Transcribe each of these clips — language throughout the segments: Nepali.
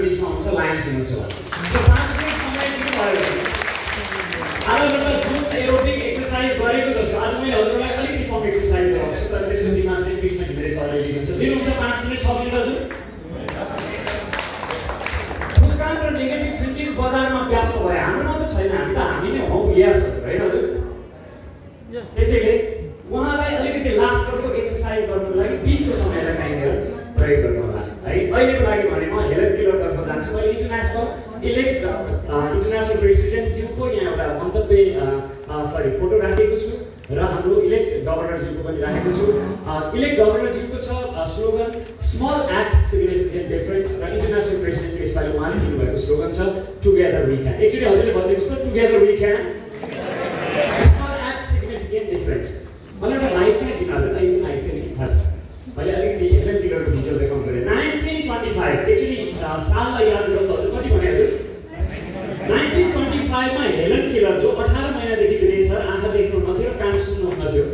बिचमा हुन्छ लाइन्स हुन्छ सो 5 मिनेट समय दिनु भयो आजबाट ग्रुप एरोबिक एक्सरसाइज गरेको जस्तो आज मैले हजुरलाई अलिकति कम एक्सरसाइज गराउँछु तर त्यसपछि मान्छे कृष्ण घिमिरे सरले लिनुहुन्छ दिनुहुन्छ 5 मिनेट 6 मिनेट हजुर मुस्कान र नेगेटिभ थिङ्किङ बजारमा व्याप्त भयो हाम्रो मात्र छैन हामी नै हौ यस हैन हजुर त्यसैले उहाँलाई अलिकति लाफ्टरको एक्सरसाइज गर्नको लागि बीचको समयलाई काहीँनिर प्रयोग गर्नु होला है अहिलेको लागि भने म हेलन केलरतर्फ जान्छु मैले इन्टरनेसनल प्रेसिडेन्ट ज्यूको यहाँ एउटा मन्तव्य फोटो राखेको छु र हाम्रो इलेक्ट गभर्नर ज्यूको पनि राखेको छु इलेक्ट गभर्नर ज्यूको छ slogan small act significant difference र इन्टरनेसनल प्रेसिडेन्टको यसपालि उहाँले दिनुभएको स्लोगन छ टुगेदर वी क्यान एक्चुअली हजुरले भनिदिनुहोस् त together we can small act significant difference मलाई एउटा लाइभ पनि दिन हजुर लाइभ पनि खास मैले अलिकति हेलन केलरको भिडियो देखाउनु गरेँ 1925 एक्चुअली साललाई याद गर्दा हजुर कति भने हजुर 1925 मा हेलन केलर जो 18 महिनादेखि विदेश आँखा देख्नु नथ्यो र कान सुन्नु नथ्यो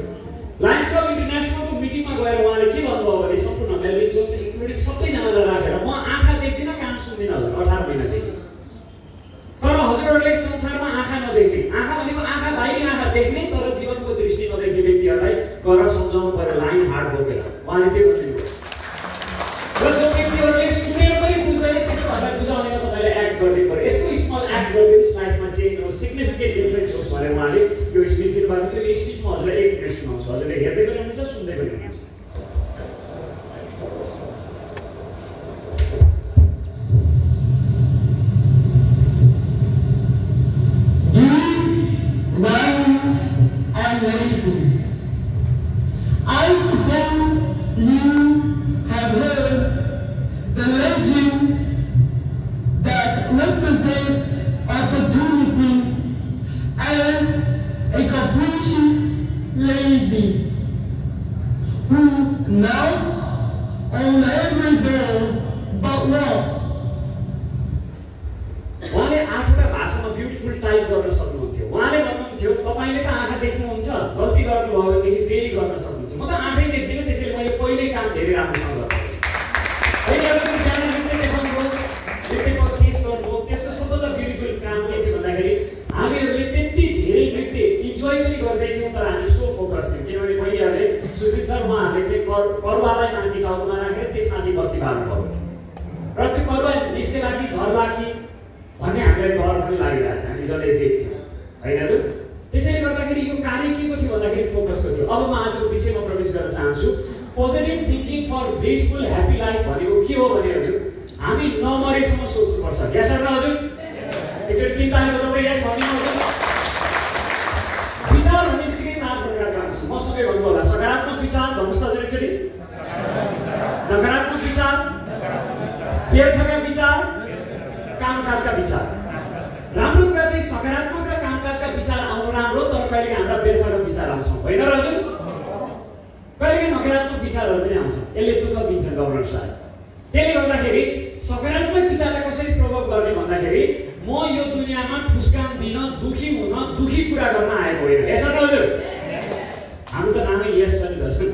लायन्स क्लब इन्टरनेसनलको मिटिङमा गएर उहाँले के भन्नुभयो भने सम्पूर्ण मेलविन जोन्स इन्क्लुडिङ सबैजनालाई राखेर म आँखा देख्दिनँ कान सुन्दिनँ हजुर 18 महिनादेखि तर हजुरहरूले संसारमा आँखा नदेख्ने आँखा भनेको आँखा बाहिरी आँखा देख्ने तर जीवनको दृष्टि नदेख्ने व्यक्तिहरूलाई कर सम्झाउनु पर्यो लाइन हार्ड बोकेर उहाँले त्यो भन्नुभयो र जो व्यक्तिहरूले सुनेर पनि बुझ्दैन त्यसकोहरूलाई बुझाउनेमा तपाईँले एक्ट गर्दै पर्यो यस्तो स्मल एक्ट गरिदिनुहोस् लाइफमा चेन्ज होस् सिग्निफिकेन्ट डिफरेन्स होस् भनेर उहाँले यो स्पिच दिनुभएको छ यो स्पिचमा हजुरलाई 1 मिनेट सुनाउँछु हजुरले हेर्दै पनि हुनुहुन्छ सुन्दै पनि हुनुहुन्छ I suppose you have heard the legend that represents opportunity as a capricious lady who knocks on every door but once. उहाँले 8वटा भाषामा ब्युटिफुल टाइप गर्न सक्नुहुन्थ्यो उहाँले भन्नुहुन्थ्यो तपाईले त आँखा देख्नुहुन्छ गल्ती गर्नुभयो भनेदेखि फेरि गर्न सक्नुहुन्छ म त आँखै देख्दिनँ त्यसैले मैले पहिल्यै काम धेरै राम्रोसँग गर्नुपर्छ अहिले अब जर्नलिस्टले देखाउनुभयो नृत्यको केस गर्नुभयो त्यसको सबभन्दा ब्युटिफुल काम के थियो भन्दाखेरि हामीहरूले त्यति धेरै नृत्य इन्जोय पनि गर्दै थियौँ तर हामी सो फोकस थियौँ किनभने महिलाहरूले सुशील सर उहाँहरूले चाहिँ करुवालाई माथि टाउकोमा राखेर त्यसमाथि बत्ती बाल्नु पर्यो र त्यो करुवा निस्केला कि झर्ला कि भन्ने हामीलाई डर पनि लागिरहेको थियो हामी जसले देख्थ्यौँ होइन हजुर त्यसैले गर्दाखेरि यो कार्य के को थियो भन्दाखेरि फोकसको थियो अब म आजको विषयमा प्रवेश गर्न चाहन्छु positive thinking for blissful happy life भनेको के हो भने हजुर हामी नमरेसम्म सोच्नुपर्छ यस सर हजुर एकचोटि 3 ताली बजाउँदै यस भन्नु हजुर विचार भन्ने बित्तिकै 4 प्रकारका हुन्छ मसँगै भन्नु होला सकारात्मक विचार भन्नुहोस् त हजुर एकचोटि नकारात्मक विचार व्यर्थका विचार कामकाजका विचार राम्रो कुरा चाहिँ सकारात्मक र कामकाजका विचार आउनु राम्रो तर कहिलेकाहीँ हाम्रा व्यर्थका विचार आउँछ होइन र हजुर कहिलेकाहीँ नकारात्मक विचारहरू पनि आउँछ यसले दुःख दिन्छ गभर्नर साहब त्यसले गर्दाखेरि सकारात्मक विचारलाई कसरी प्रभाव गर्ने भन्दाखेरि म यो दुनियाँमा ठुस्कान दिन दुखी हुन दुखी कुरा गर्न आएको होइन यसो त हजुर हाम्रो त नामै यस छ नि हजुर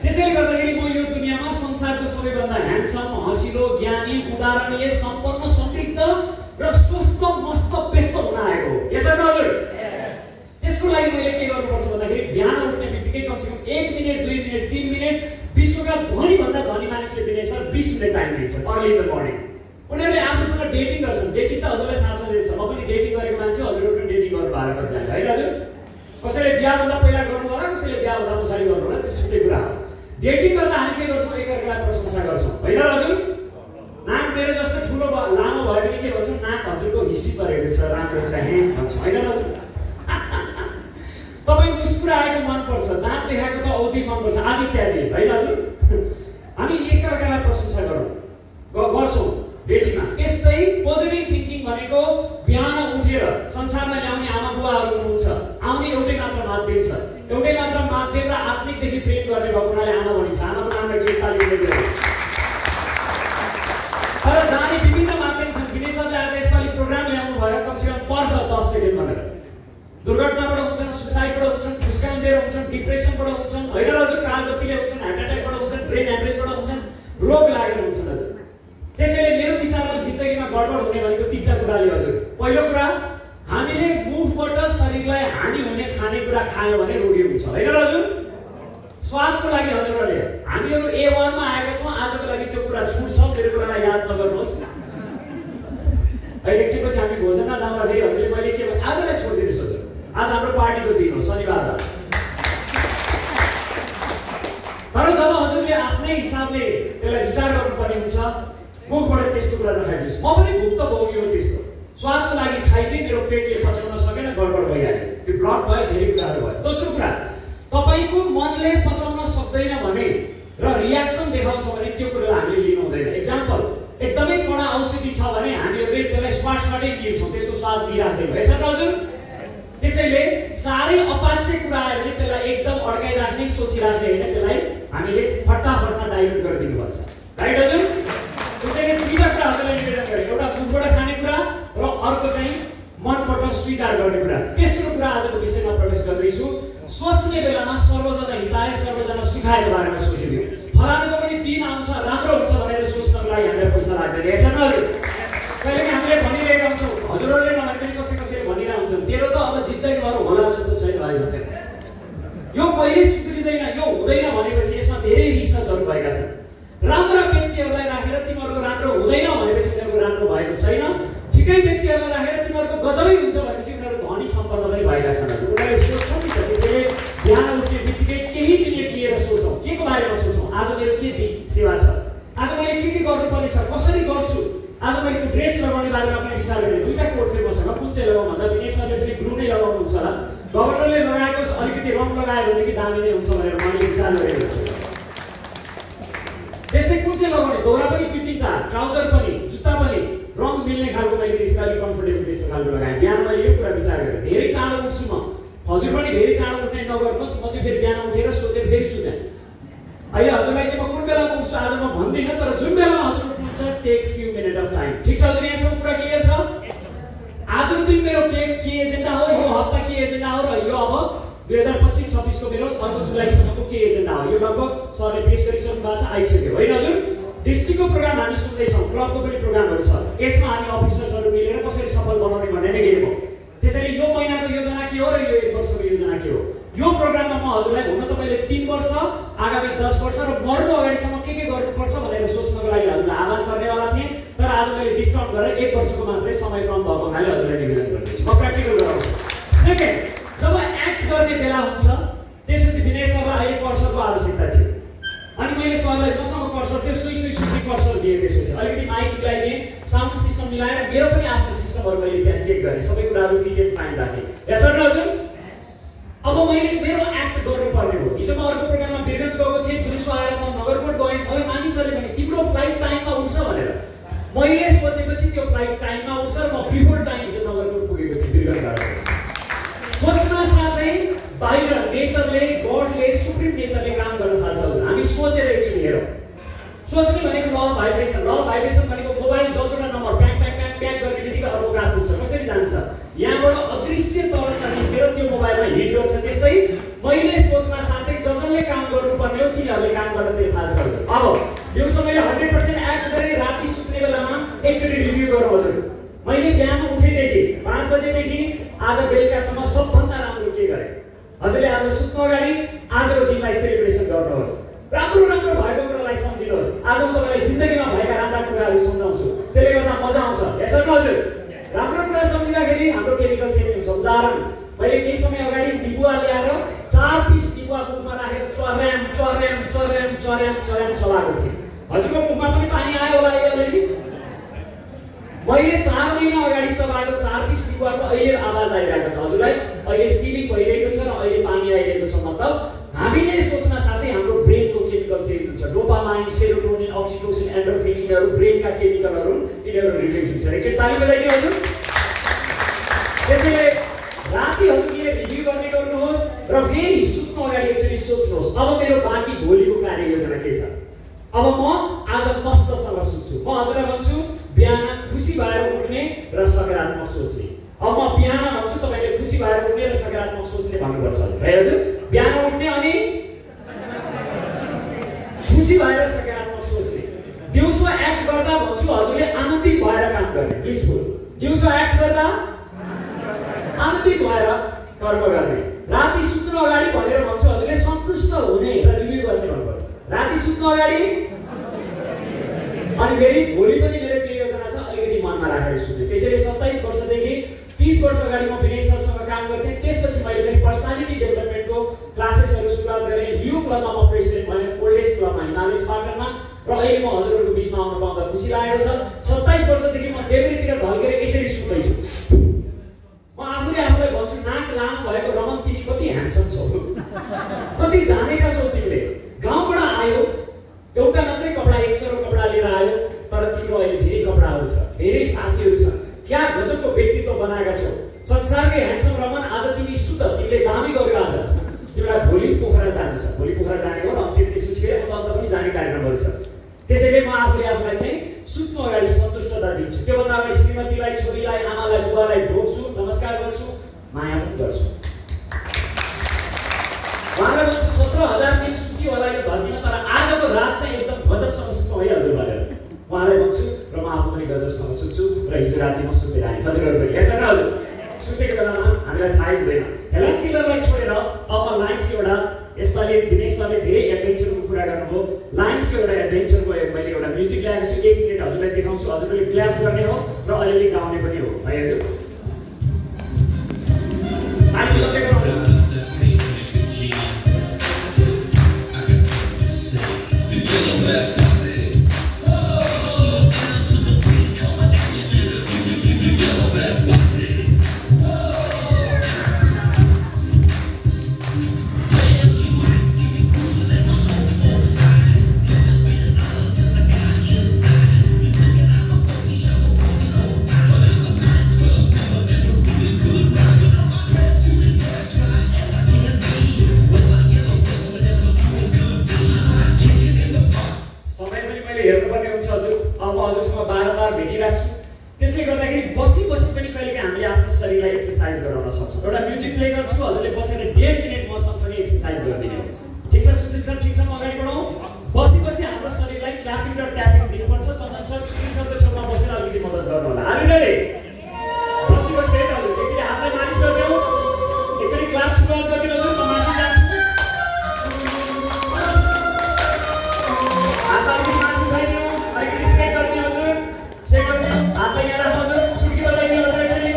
त्यसैले गर्दाखेरि म यो दुनियाँमा संसारको सबैभन्दा ह्यान्डसम हँसिलो ज्ञानी उदाहरणीय सम्पन्न समृद्ध र स्वस्थ मस्त व्यस्त हुन आएको हो यसो त हजुर त्यसको लागि मैले के गर्नुपर्छ भन्दाखेरि बिहान उठ्ने बित्तिकै कमसेकम 1 मिनेट 2 मिनेट 3 मिनेट विश्वका धनीभन्दा धनी मानिसले दिने सर 20 मिनेट टाइम दिन्छ अर्ली इन द मर्निङ उनीहरूले आफूसँग डेटिङ गर्छन् डेटिङ त हजुरलाई थाहा छ म पनि डेटिङ गरेको मान्छे हजुरहरू पनि डेटिङ गर्नु भएको जाने होइन हजुर कसैले बिहाभन्दा पहिला गर्नु होला कसैले बिहाभन्दा पछाडि गर्नु होला त्यो छुट्टै कुरा हो डेटिङ गर्दा हामी के गर्छौँ एकअर्कालाई प्रशंसा गर्छौँ होइन हजुर नाक मेरो जस्तो ठुलो लामो भयो भने के भन्छौँ नाक हजुरको हिस्सी परेको छ राम्रो छ हे भन्छौँ होइन हजुर तपाईँ मुस्कुराएको मनपर्छ दाँत देखाएको त औधी मनपर्छ आदि इत्यादि होइन हजुर हामी एकअर्कालाई प्रशंसा गर्छौँ डेटिङमा त्यस्तै पोजिटिभ थिङ्किङ भनेको बिहान उठेर संसारमा ल्याउने आमा बुवाहरू हुनुहुन्छ आउने एउटै मात्र माध्यम छ एउटै मात्र माध्यम र आत्मिकदेखि प्रेम गर्ने भएको हुनाले आमा भनिन्छ आमाको नामलाई के ताली दिँदै तर जाने विभिन्न माध्यम छन् विनय सरले आज यसपालि प्रोग्राम ल्याउनु भयो कमसेकम पर 10 सेकेन्ड भनेर दुर्घटनाबाट हुन्छन् सुसाइडबाट हुन्छन् ठुस्कान दिएर हुन्छन् डिप्रेसनबाट हुन्छन् होइन हजुर कालगतिले हुन्छन् हार्ट एट्याकबाट हुन्छन् ब्रेन ह्यामरेजबाट हुन्छन् रोग लागेर हुन्छन् हजुर त्यसैले मेरो विचारमा जिन्दगी गडबड हुने भनेको तीनटा कुराले हजुर। पहिलो कुरा, हामीले मुखबाट शरीरलाई हानि हुने खानेकुरा खायो भने रोगी हुन्छ, होइन र हजुर? स्वादको लागि हजुरहरूले हामीहरू A1 मा आएका छौँ, आजको लागि त्यो कुरा छुट्छ, मेरो कुरालाई याद नगर्नुहोस्। अहिले एकछिनपछि हामी भोजनमा जाउँदा फेरि हजुरले मैले के भने आजलाई छोडिदिनुहोस् हजुर, आज हाम्रो पार्टीको दिन हो, शनिबार। तर जब हजुरले आफ्नै हिसाबले त्यसलाई विचार गर्नुपर्ने हुन्छ, मुखबाट त्यस्तो कुरा नखाइदिनुहोस्। म पनि भुक त भोगी हो, त्यस्तो स्वादको लागि खाइदिएँ, मेरो पेटले पचाउन सकेन, गडबड भइहाल्यो, त्यो ब्लड भयो, धेरै कुराहरू भयो। दोस्रो कुरा, तपाईँको मनले पचाउन सक्दैन भने र रियाक्सन देखाउँछ भने त्यो कुरालाई हामीले लिनु हुँदैन। एक्जाम्पल, एकदमै कडा औषधि छ भने हामीहरूले त्यसलाई स्वाटै दिन्छौँ, त्यसको स्वाद लिइराख्दैन, है सर हजुर? त्यसैले साह्रै अपाच्य कुरा आयो भने त्यसलाई एकदम अड्काइराख्ने, सोचिराख्ने होइन, त्यसलाई हामीले फटाफटमा डाइल्युट गरिदिनुपर्छ, राइट हजुर? त्यसैले दुईवटा कुरा हजुरलाई निवेदन गरेँ, एउटा मुखबाट खाने कुरा र अर्को चाहिँ मनबाट स्वीकार गर्ने कुरा। तेस्रो कुरा आजको विषयमा प्रवेश गर्दैछु। सोच्ने बेलामा सर्वजना हिताय सर्वजना सुखायको बारेमा सोचिदियो। फलानुको पनि दिन आउँछ, राम्रो हुन्छ भनेर सोच्नको लागि हामीलाई पैसा लाग्दैन, यसो न हजुर? कहिलेकाहीँ हामीले भनिरहेका हुन्छौँ, हजुरहरूले नभए पनि कसैले भनिरहेका हुन्छन्, तेरो त अब जिन्दगीभर होला जस्तो छैन भाइ भनेर। यो कहिले सुध्रिँदैन, यो हुँदैन भनेपछि यसमा धेरै रिसर्चहरू भएका छन्। राम्रा व्यक्तिहरूलाई राखेर तिमीहरूको राम्रो हुँदैन भनेपछि उनीहरूको राम्रो भएको छैन, ठिकै व्यक्तिहरूलाई राखेर तिमीहरूको गजबै हुन्छ भनेपछि उनीहरू धनी सम्पन्न पनि भएका छन्। उनीहरूले सोच्छौँ नि त, त्यसैले बिहान उठ्ने बित्तिकै केही मिनेट लिएर सोचौँ, के को बारेमा सोचौँ, आज मेरो के सेवा छ, आज मैले के गर्नुपर्ने छ, कसरी गर्छु, आज मैले ड्रेस लगाउने बारेमा पनि विचार गरेँ। दुईवटा कोट थियो मसँग, कुन चाहिँ लगाउँ भन्दा विनेशहरूले पनि ब्लू नै लगाउनुहुन्छ होला, गभर्नरले लगाएको अलिकति रङ लगायो भनेदेखि दामी नै हुन्छ भनेर मैले विचार गरेको छु। त्यस्तै कुन चाहिँ लगाउने, दोहोरा पनि दुई तिनवटा, ट्राउजर पनि, जुत्ता पनि रङ मिल्ने खालको मैले त्यसलाई अलिक कम्फर्टेबल त्यस्तो खालको लगाएँ। बिहान मैले यो कुरा विचार गरेँ, धेरै चाँडो उठ्छु म, हजुर पनि धेरै चाँडो उठ्ने नगर्नुहोस्। म चाहिँ फेरि बिहान उठेर सोचेर फेरि सुतेँ। अहिले हजुरलाई चाहिँ म कुन बेलामा उठ्छु आज म भन्दिनँ, तर जुन बेलामा हजुर उठ्नुहुन्छ take few minute of time, ठिक छ हजुर? यहाँसम्म कुरा क्लियर छ? आजको दिन मेरो के एजेन्डा हो, यो हप्ता के एजेन्डा हो, र यो अब 2025-26 को मेरो अर्को जुलाईसम्मको के एजेन्डा हो, यो लगभग सरले पेश गरिसक्नु भएको छ, आइसक्यो, होइन हजुर? डिस्ट्रिक्टको प्रोग्राम हामी सुन्दैछौँ, क्लबको पनि प्रोग्रामहरू छ, यसमा हामी अफिसर्सहरू मिलेर कसरी सफल बनाउने भन्ने नै गेम हो। त्यसैले यो महिनाको योजना के हो र यो 1 वर्षको योजना के हो, यो प्रोग्राममा म हजुरलाई हुन त मैले 3 वर्ष, आगामी 10 वर्ष र मर्नु अगाडिसम्म के गर्नुपर्छ भनेर सोच्नको लागि हजुरलाई आह्वान गर्नेवाला थिएँ, तर आज मैले डिस्काउन्ट गरेर 1 वर्षको मात्रै समय कम भएको हुनाले हजुरलाई निवेदन गर्दैछु। म प्र्याक्टिकल गराउँछु। सेकेन्ड, जब एक्ट गर्ने बेला हुन्छ त्यसपछि विनय सरलाई अहिले कर्सरको आवश्यकता थियो, अनि मैले सरलाई मसँग कर्सर थियो, सुई कर्सर दिएँ। त्यसपछि अलिकति माइक मिलाइदिएँ, साउन्ड सिस्टम मिलाएर मेरो पनि आफ्नो सिस्टमहरू मैले त्यहाँ चेक गरेँ, सबै कुराहरू फिट एन्ड फाइन राखेँ। यस सर हजुर? अब मैले मेरो एक्ट गर्नुपर्ने हो। हिजो म अर्को प्रोग्राममा बिरगन्ज गएको थिएँ, दिउँसो आएर म नगरकोट गएँ, अब मानिसहरूले भने तिम्रो फ्लाइट टाइममा उठ्छ भनेर, मैले सोचेपछि त्यो फ्लाइट टाइममा उठ्छ र म बिफोर टाइम हिजो नगरकोट पुगेको थिएँ बिरगन्जबाट। सोच्न साथै बाहिर नेचरले, गडले, सुप्रिम नेचरले काम गर्न थाल्छ। हामी सोचेर एकचोटि हेरौँ, सोच्ने भनेको ल भाइब्रेसन भनेको मोबाइल 10वटा नम्बर प्याक गर्ने बित्तिकै अर्को कहाँ पुग्छ, कसरी जान्छ, यहाँबाट अदृश्य तरङ्ग निस्केर त्यो मोबाइलमा हिट गर्छ। त्यस्तै मैले सोच्न साथै जसले काम गर्नुपर्ने हो तिनीहरूले काम गर्न थाल्छ। अब दिउँसो मैले 100% एक्ट गरेँ, राति सुत्ने बेलामा एकचोटि रिभ्यू गरौँ हजुर। मैले बिहान उठेदेखि 5 बजेदेखि आज बेलुकासम्म सबभन्दा राम्रो के गरेँ, हजुरले आज सुत्नु अगाडि आजको दिनलाई सेलिब्रेसन गर्नुहोस्, राम्रो भएको कुरालाई सम्झिनुहोस्। आज म तपाईँलाई जिन्दगीमा भएका राम्रा कुराहरू सम्झाउँछु, त्यसले गर्दा मजा आउँछ। यसो हजुर, राम्रो कुरा सम्झिँदाखेरि हाम्रो केमिकल चेन्ज हुन्छ। उदाहरण, मैले केही समय अगाडि डिबुवा ल्याएर 4 पिस डिबुवा मुखमा राखेर चर्याम चलाएको थिएँ। हजुरको मुखमा पनि पानी आयो होला अलिअलि? मैले 4 महिना अगाडि चलाएको 4 पिस डिबुवाको अहिले आवाज आइरहेको छ, हजुरलाई अहिले फिलिङ भइरहेको छ र अहिले पानी आइरहेको छ। मतलब हामीले सोच्न साथै हाम्रो ब्रेनको केमिकल चेन्ज हुन्छ। डोपामाइन, सेरोटोनिन, अक्सिटोसिन, एन्डोर्फिन, यिनीहरू ब्रेनका केमिकलहरू, यिनीहरू रिलिज हुन्छ। एकचोटि ताली बजाइदिनु हजुर। त्यसैले राति हजुरले रिभ्यू गर्नुहोस् र फेरि सुत्नु अगाडि एकचोटि सोच्नुहोस्, अब मेरो बाँकी भोलिको कार्ययोजना के छ। अब म आज मस्तसँग सुत्छु। म हजुरलाई भन्छु बिहान खुसी भएर उठ्ने र सकारात्मक सोच्ने। अब म बिहान भन्छु तपाईँले खुसी भएर उठ्ने र सकारात्मक सोच्ने भन्नुपर्छ है हजुर। बिहान उठ्ने अनि खुसी भएर सकारात्मक सोच्ने। दिउँसो एक्ट गर्दा भन्छु हजुरले आनन्दित भएर काम गर्ने, पिसफुल। दिउँसो एक्ट गर्दा आनन्दित भएर कर्म गर्ने। राति सुत्नु अगाडि भनेर भन्छु हजुरले सन्तुष्ट हुने र रिभ्यू गर्ने भन्नुपर्छ। राति सुत्नु अगाडि अनि फेरि भोलि पनि मेरो के योजना छ अलिकति मनमा राखेर सुत्ने। त्यसैले 27 वर्षदेखि 30 वर्ष अगाडि म विनय सरसँग काम गर्थेँ। त्यसपछि मैले पनि पर्सनालिटी डेभलपमेन्टको क्लासेसहरू सुरुवात गरेँ। लियो क्लबमा म प्रेसिडेन्ट भएँ, ओल्डेस्ट क्लबमा हिमालय स्पार्टनमा, र अहिले म हजुरहरूको बिचमा आउन पाउँदा खुसी लागेको छ। 27 वर्षदेखि म देब्रेतिर ढल्केर यसरी सुत्दैछु। म आफूले आफूलाई भन्छु नाक लामो भएको रमन तिमी कति ह्यान्डसम छौ, कति जानेका छौ तिमीले। गाउँबाट आयो, एउटा मात्रै कपडा 100 कपडा लिएर आयो, तर तिम्रो अहिले धेरै कपडाहरू छ, धेरै साथीहरू छन्, क्या गजबको व्यक्तित्व बनाएका छौ। संसारकै ह्यान्डसम रमन, आज तिमी सुत, तिमीले दामी गर्यो। आज तिमीलाई भोलि पोखरा जानु छ, भोलि पोखरा जाने हो र अन्तिम त्यसपछि फेरि अन्त पनि जाने कार्यक्रमहरू छ। त्यसैले म आफूले आफूलाई चाहिँ सुत्नु अगाडि सन्तुष्टता दिन्छु। त्योभन्दा अगाडि श्रीमतीलाई, छोरीलाई, आमालाई, बुवालाई ढोग्छु, नमस्कार गर्छु, माया पनि गर्छु। उहाँलाई भन्छु 17,000 दिन सुत्यो होला यो धरतीमा, तर आजको रात चाहिँ एकदम गजबसँग सुत्नु है हजुर भनेर उहाँलाई भन्छु, र म आफू पनि गजबसँग सुत्छु। र हिजो राति म सुतेर आएँ हजुरहरू पनि यसो न हजुर। सुतेको बेलामा हामीलाई थाहै हुँदैन। हेलन किलरलाई छोडेर अब म लाइन्सको एउटा, यसपालि दिनेश सरले धेरै एडभेन्चरको कुरा गर्नुभयो। लाइन्सको एउटा एडभेन्चरको मैले एउटा म्युजिक ल्याएको छु, 1 मिनेट हजुरलाई देखाउँछु। हजुरले क्ल्याप गर्ने हो र अलिअलि गाउने पनि हो है हजुर। हामी सबै गरौँ। हेर्नुपर्ने हुन्छ हजुर। अब म हजुरसँग बारम्बार भेटिराख्छु। त्यसले गर्दाखेरि बसी पनि कहिलेकाहीँ हामीले आफ्नो शरीरलाई एक्सर्साइज गराउन सक्छौँ। एउटा म्युजिक प्ले गर्छु, हजुरले बसेर 1.5 मिनट म सँगसँगै एक्सर्साइज गरिदिने हो। ठिक छ सुशील सर, ठिक छ, म अगाडि बढौँ। बसी हाम्रो शरीरलाई क्ल्यापिङ र ट्यापिङ दिनुपर्छ। चन्दन सर, सुशील सरको छेउमा बसेर अलिकति मद्दत गर्नु होला। Are you ready? बसी है हजुर। एकचोटि हातलाई मालिस गरिदेऊ, एकचोटि क्ल्याप सुरुवात गरिदिनु हजुर। म माथि जान्छु। हात अलिकति माथि उठाइदिनु, अलिकति सेक गरिदिनु हजुर, सेक गरिदिनु। हातलाई यहाँ राख्नु हजुर, चुड्की बजाइदिनु हजुर एकचोटि।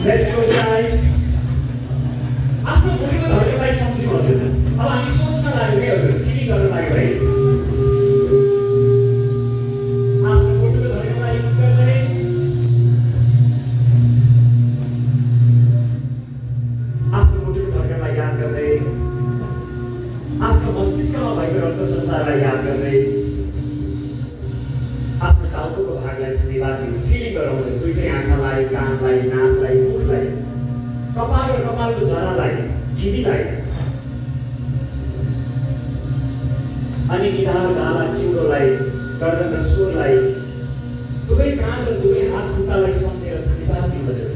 Let's close your eyes. आफ्नो मुटुको धड्कनलाई सम्झौँ हजुर। अब हामी सोच्न लाग्यो के हजुर, फिलिङ गर्न लाग्यो है। आफ्नो मुटुको धड्कनलाई गर्दै, आफ्नो मुटुको धड्कनलाई याद गर्दै, आफ्नो मस्तिष्कमा भएको रक्त संसारलाई याद गर्दै, आफ्नो टाउकोको भागलाई धन्यवाद दिनु, फिलिङ गरौँ हजुर। दुईटै आँखालाई, कानलाई, नाकलाई, मुखलाई, कपाल र कपालको जरालाई, घिमिलाई, अनि निधार गाला चिउरोलाई, गर्दन र स्वरलाई, दुवै कान र दुवै हात खुट्टालाई सम्झेर धन्यवाद दिनु हजुर।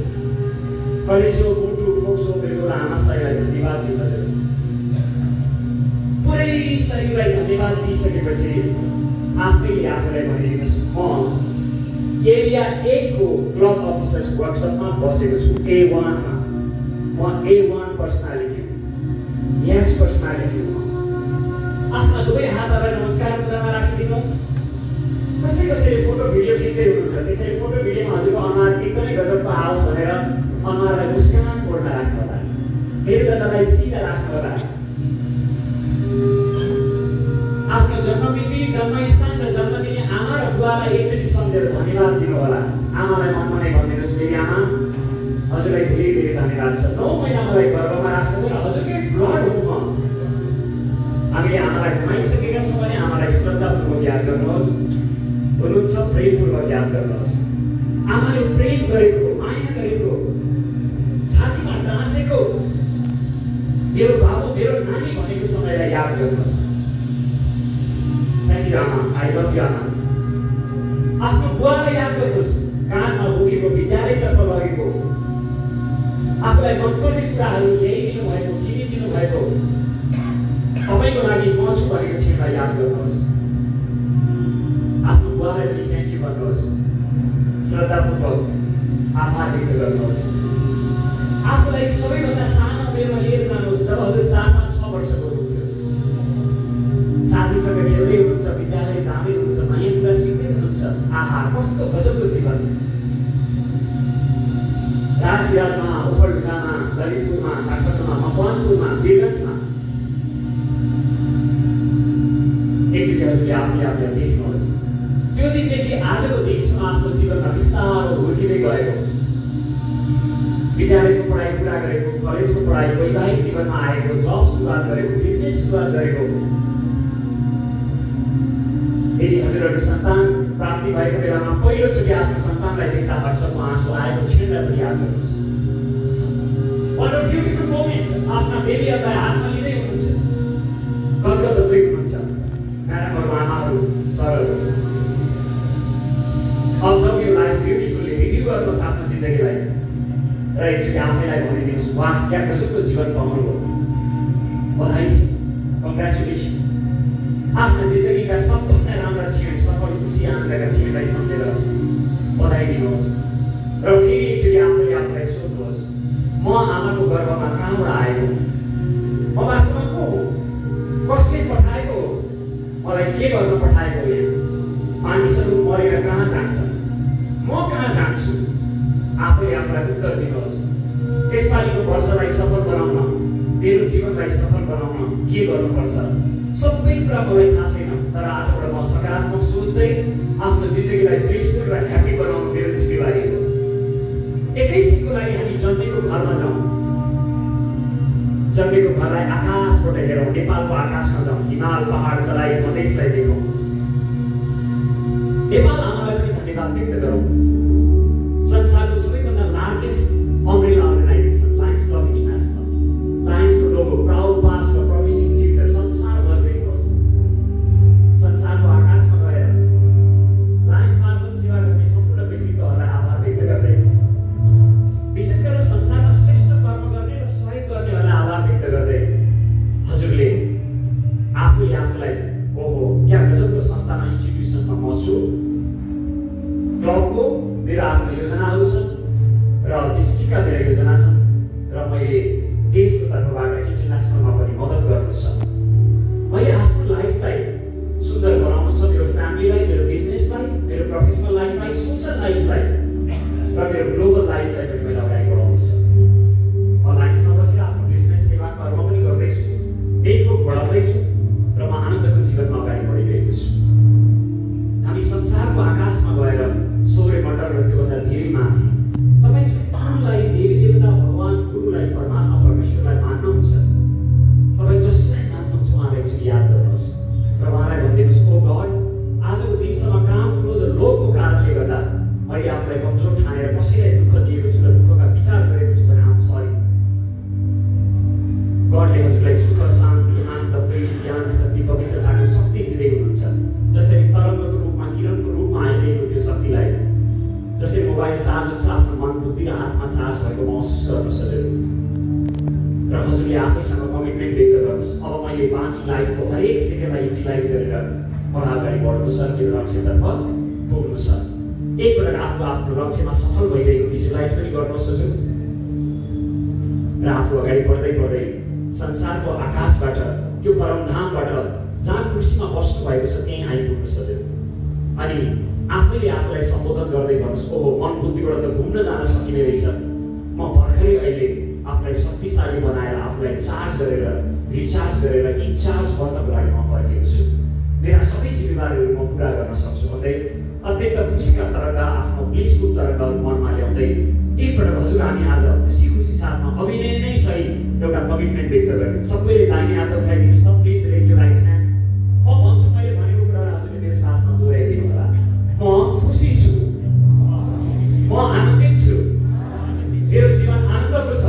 कलेजो, मुटु, फोक्सो, मृगो र आमासाईलाई धन्यवाद दिनु हजुर। पुरै शरीरलाई धन्यवाद दिइसकेपछि आफैले आफैलाई भनिदिनुहोस्, म एरिया 1 को क्लब अफिसर्स वर्कसपमा बसेको छु, A1 मा। म A1 पर्सनालिटी हुँ, यस पर्सनालिटी हुँ। आफ्ना दुवै हातलाई नमस्कार मुद्रामा राखिदिनुहोस्। कसैले फोटो भिडियो खिच्दै हुनुहुन्छ, त्यसरी फोटो भिडियोमा हजुरको अनुहार एकदमै गजबको आओस् भनेर अनुहारलाई मुस्कानपूर्ण राख्नु होला, मेरुदण्डलाई सिधा राख्नु होला। आफ्नो जन्ममिति, जन्मस्थान र जन्म दिने आमा र बुवालाई एकचोटि सम्झेर धन्यवाद दिनु होला। आमालाई मनमा नै भनिदिनुहोस्, मेरी आमा हजुरलाई धेरै धेरै धन्यवाद छ। 9 महिना मलाई गर्भमा राख्नु र हजुरकै ब्लड हो म। हामीले आमालाई घुमाइसकेका छौँ भने आमालाई श्रद्धापूर्वक याद गर्नुहोस्, हुनुहुन्छ प्रेमपूर्वक याद गर्नुहोस्। आमाले प्रेम गरेको, माया गरेको, छातीमा टाँसेको मेरो बाबु, मेरो नानी भनेको समयलाई याद गर्नुहोस्। थ्याङ्क यू आमा, आई लभ यू आमा। आफ्नो बुवालाई याद गर्नुहोस्, कानमा बोकेको, विद्यालयतर्फ लगेको, आफूलाई मनपर्ने कुराहरू ल्याइदिनु भएको, किनिदिनु भएको, तपाईँको लागि म छु भनेको क्षणलाई याद गर्नुहोस्। आफ्नो बुवालाई पनि थ्याङ्क यू भन्नुहोस्, श्रद्धापूर्वक आभार व्यक्त गर्नुहोस्। आफूलाई सबैभन्दा सानो उमेरमा लिएर जानुहोस्, जब हजुर 4-5-6 वर्षको हुनुहुन्थ्यो। साथीसँग खेल्दै हुनुहुन्छ, विद्यालय जाँदै हुनुहुन्छ, नयाँ कुरा सिक्दै हुनुहुन्छ। आहा, कस्तो गजबको जीवन। राजविराजमा, ओखलढुङ्गामा, ललितपुरमा, काठमाडौँमा, मकवानपुरमा, वीरगन्जमा एकचोटि हजुरले आफूलाई देख्नुहोस्। त्यो दिनदेखि आजको दिनसम्म आफ्नो जीवनमा बिस्तारो हुर्किँदै गएको, विद्यालयको पढाइ पुरा गरेको, कलेजको पढाइ, वैवाहिक जीवनमा आएको, जब सुरुवात गरेको, बिजनेस सुरुवात गरेको। यदि हजुरहरूको सन्तान प्राप्ति भएको बेलामा पहिलोचोटि आफ्नो सन्तानलाई देख्दा हर्षको आँसु आएको क्षणलाई पनि याद गर्नुहोस्। What a beautiful moment! आफ्ना बेबीहरूलाई हातमा लिँदै हुनुहुन्छ, गदगद हुँदै हुनुहुन्छ। म्याडमहरू, आमाहरू, सरहरू, observe your life beautifully, review गर्नुहोस् आफ्नो जिन्दगीलाई र एकचोटि आफैलाई भनिदिनुहोस्, वाह क्या गजबको जीवन पाउनुभयो, बधाई छ, कङ्ग्रेचुलेसन। आफ्ना जिन्दगीका सबभन्दा राम्रा क्षण, सफल, खुसी, आनन्दका क्षणलाई सम्झेर बधाई दिनुहोस्। र फेरि एकचोटि आफूलाई सोध्नुहोस्, म आमाको गर्भमा कहाँबाट आएको, म वास्तवमा को हो, कसले पठाएको हो, मलाई के गर्न पठाएको हो। यहाँ मानिसहरू मरेर कहाँ जान्छन्, म कहाँ जान्छु। आफूलाई उत्तर दिनुहोस्। यसपालिको वर्षलाई सफल बनाउन, मेरो जीवनलाई सफल बनाउन के गर्नुपर्छ, सबै कुरा मलाई थाहा छैन, तर आजबाट म सकारात्मक सोच्दै आफ्नो जिन्दगीलाई ब्लिसफुल र ह्याप्पी बनाउनु मेरो जिम्मेवारी हो। एकैछिनको लागि हामी जन्मेको घरमा जाउँ, जन्मेको घरलाई आकाशबाट हेरौँ, नेपालको आकाशमा जाउँ, हिमाल, पहाड, तराई, मधेसलाई देखौँ। नेपाल आमालाई पनि धन्यवाद आभार व्यक्त गरौँ। संसारको सबैभन्दा largest umbrella organisation lions club international, लायन्सको लोगो प्राउड पास्ट र प्रमिसिङ फ्युचर संसारभर देख्नुहोस्। संसारको आकाशमा गएर लायन्स मार्फत सेवा गर्ने सम्पूर्ण व्यक्तित्वहरूलाई आभार व्यक्त गर्दै, विशेष गरेर संसारमा श्रेष्ठ कर्म गर्ने र सहयोग गर्नेहरूलाई आभार व्यक्त गर्दै हजुरले आफूले आफूलाई ओहो क्या गजबको संस्थामा इन्स्टिट्युसनमा म छु, क्लबको मेरो आफ्नो योजनाहरू छन् र डिस्ट्रिक्टका मेरा योजना छन् र मैले देशको तर्फबाट इन्टरनेसनलमा पनि मद्दत गर्नु छ। मैले आफ्नो लाइफलाई सुन्दर बनाउनु छ, मेरो फ्यामिलीलाई, मेरो बिजनेसलाई, मेरो प्रोफेसनल लाइफलाई, सोसल लाइफलाई र मेरो ग्लोबल लाइफलाई पनि मैले अगाडि बढाउनु छ। लाइन्समा बसेर आफ्नो बिजनेस सेवा कर्म पनि गर्दैछु, नेटवर्क बढाउँदैछु र म आनन्दको जीवनमा अगाडि बढिरहेको छु। हामी संसारको आकाशमा गएर सौर्यमण्डल र त्योभन्दा धेरै माथि तपाईँ जुन गुरुलाई देवी देवता भगवान गुरुलाई परमात्मा परमेश्वरलाई मान्नुहुन्छ, तपाईँ जसलाई मान्नुहुन्छ उहाँलाई एकचोटि याद गर्नुहोस् र उहाँलाई भनिदिनुहोस् ओ गड, आजको दिनसम्म काम क्रोध र लोभको कारणले गर्दा मैले आफूलाई कमजोर ठानेर कसैलाई दुःख दिएको छु र दुःखका विचार गरेको छु भने आम सरी। गडले हजुरलाई सुख, शान्ति, आनन्द, प्रेम, ज्ञान, शक्ति, पवित्रताको शक्ति दिँदै हुनुहुन्छ। जसरी तरङ्गको रूपमा किरणको रूपमा आइरहेको त्यो शक्तिलाई जसरी मोबाइल चार्ज हुन्छ आफ्नो मन, बुद्धि र हातमा चार्ज भएको महसुस गर्नु हजुर र हजुरले आफैसँग कमिटमेन्ट व्यक्त गर्नुहोस्। अब मैले बाँकी लाइफको हरेक सेकेन्डलाई युटिलाइज गरेर मलाई अगाडि बढ्नु छ, मेरो लक्ष्यतर्फ पुग्नु छ। एकपटक आफ्नो लक्ष्यमा सफल भइरहेको भिजुलाइज पनि गर्नुहोस् हजुर र आफू अगाडि बढ्दै बढ्दै संसारको आकाशबाट त्यो परमधामबाट जहाँ कुर्सीमा बस्नु भएको छ त्यहीँ आइपुग्नु हजुर। अनि आफैले आफूलाई सम्बोधन गर्दै भन्नुहोस् ओहो मन बुद्धिबाट त घुम्न जान सकिने रहेछ, म भर्खरै अहिले आफूलाई शक्तिशाली बनाएर आफूलाई चार्ज गरेर रिचार्ज गरेर इन्चार्ज बन्नको लागि म फर्केको छु, मेरा सबै जिम्मेवारीहरू म पुरा गर्न सक्छु भन्दै अत्यन्त खुसीका तरङ्ग आफ्नो ब्लिसफुल तरङ्गहरू मनमा ल्याउँदै एकपटक हजुर हामी आज खुसी खुसी साथमा अभिनय नै सही एउटा कमिटमेन्ट व्यक्त गर्यौँ। सबैले दाहिने हात उठाइदिनुहोस् त, please raise your right hand. म भन्छु मैले भनेको कुरा हजुरले मेरो साथमा दोहोऱ्याइदिनु होला। म खुसी छु, म आनन्दित छु, मेरो जीवन आनन्दको छ,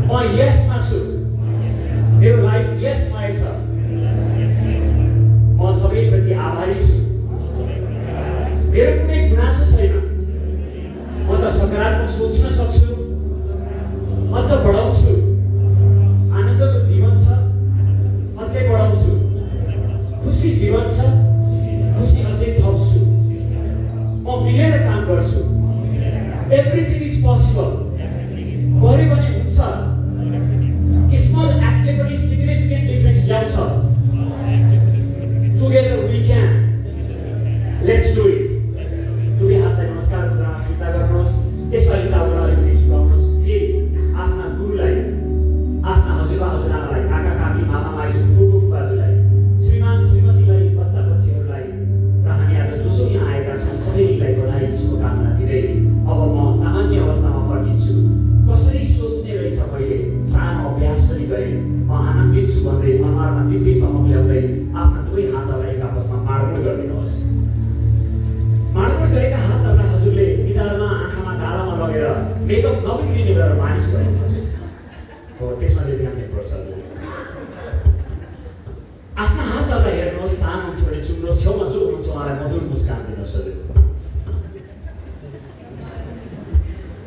म यसमा छु, मेरो लाइफ यसमै छ, म सबैप्रति आभारी छु, मेरो कुनै गुनासो छैन, म त सकारात्मक सोच्न सक्छु, अझ बढाउँछु, आनन्दको जीवन छ, अझै बढाउँछु, खुसी जीवन छ, खुसी अझै थप्छु, म मिलेर काम गर्छु, एभ्रिथिङ इज पोसिबल, गऱ्यो भने हुन्छ, स्मल एक्टले पनि सिग्निफिकेन्ट डिफरेन्स ल्याउँछ, together we can, let's do it. दुवै हातलाई नमस्कार मुद्रामा फिर्ता गर्नुहोस्, यसपालि टाउको अलिकति झुकाउनुहोस्, फेरि आफ्ना गुरुलाई, आफ्ना हजुरबा हजुरआमालाई, काका काकी, मामा माइजू, फुपू फुपाजुलाई, श्रीमान श्रीमतीलाई, बच्चा बच्चीहरूलाई र हामी आज जो जो यहाँ आएका छौँ सबैलाई बधाई शुभकामना दिँदै अब म सामान्य अवस्थामा फर्किन्छु। कसरी सोच्ने रहेछ मैले सानो अभ्यास पनि गरेँ, म आनन्दित छु भन्दै अनुहारमा दिव्य चमक ल्याउँदै आफ्ना दुवै हातहरूलाई एक आपसमा माडमुड गरिदिनुहोस्। माडमुड गरेका हातहरूलाई हजुरले निधारमा, आँखामा, गालामा लगेर मेकअप नबिग्रिने गरेर मालिस गरिदिनुहोस्। हो त्यसमा चाहिँ ध्यान दिनुपर्छ। आफ्ना हातहरूलाई हेर्नुहोस्, चाहनुहुन्छ भने चुम्नुहोस्, छेउमा जो हुनुहुन्छ उहाँलाई मधुर मुस्कान दिनुहोस् हजुर।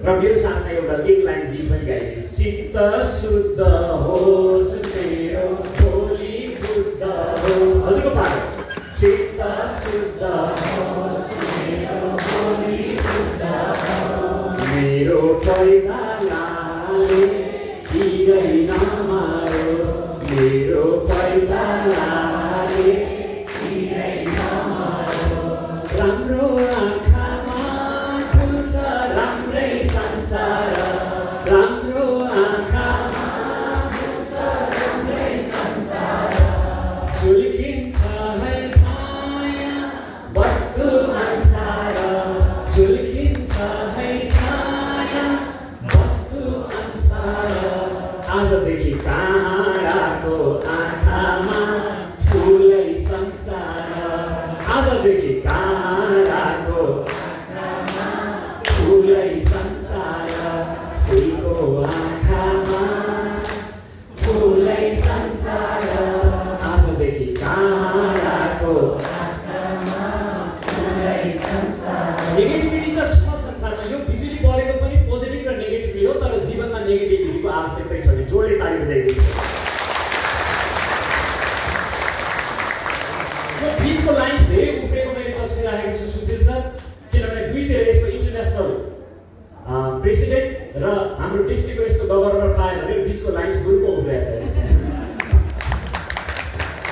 र मेरो साथमा एउटा एक लाइन गीत पनि गाइदिनुहोस्। चित्त शुद्ध होस् मेरो भोलि बुद्ध होस्, हजुरको पाठ। चित्त शुद्ध होस् मेरो भोलि बुद्ध होस्, मेरो पैतालाले हिरै नमारोस्, मेरो पैतालाले हिरै नमारोस्, राम्रो आँखामा खुल्छ राम्रै संसार, राम्रो आँखामा खुल्छ राम्रै संसार, झुल्किन्छ है छाया वस्तु अनुसार, झुल्किन्छ है छाया वस्तु अनुसार, आजदेखि काँडाको आँखामा फुलै संसार, आजदेखि काँडाको नेगेटिभिटी त छ संसारमा, यो बिजुली बलेको पनि पोजिटिभ र नेगेटिभिटी हो, तर जीवनमा नेगेटिभिटीको आवश्यकता छैन। जोडले ताली बजाइदिन्छ। यो बिचको लाइन्स धेरै उफ्रेको मैले तस्बिर राखेको छु सुशील सर, किनभने दुईतिर यस्तो इन्टरनेसनल प्रेसिडेन्ट र हाम्रो डिस्ट्रिक्टको यस्तो गभर्नर पायो भने बिचको लाइन्स गुरुको उफ्रेको छ।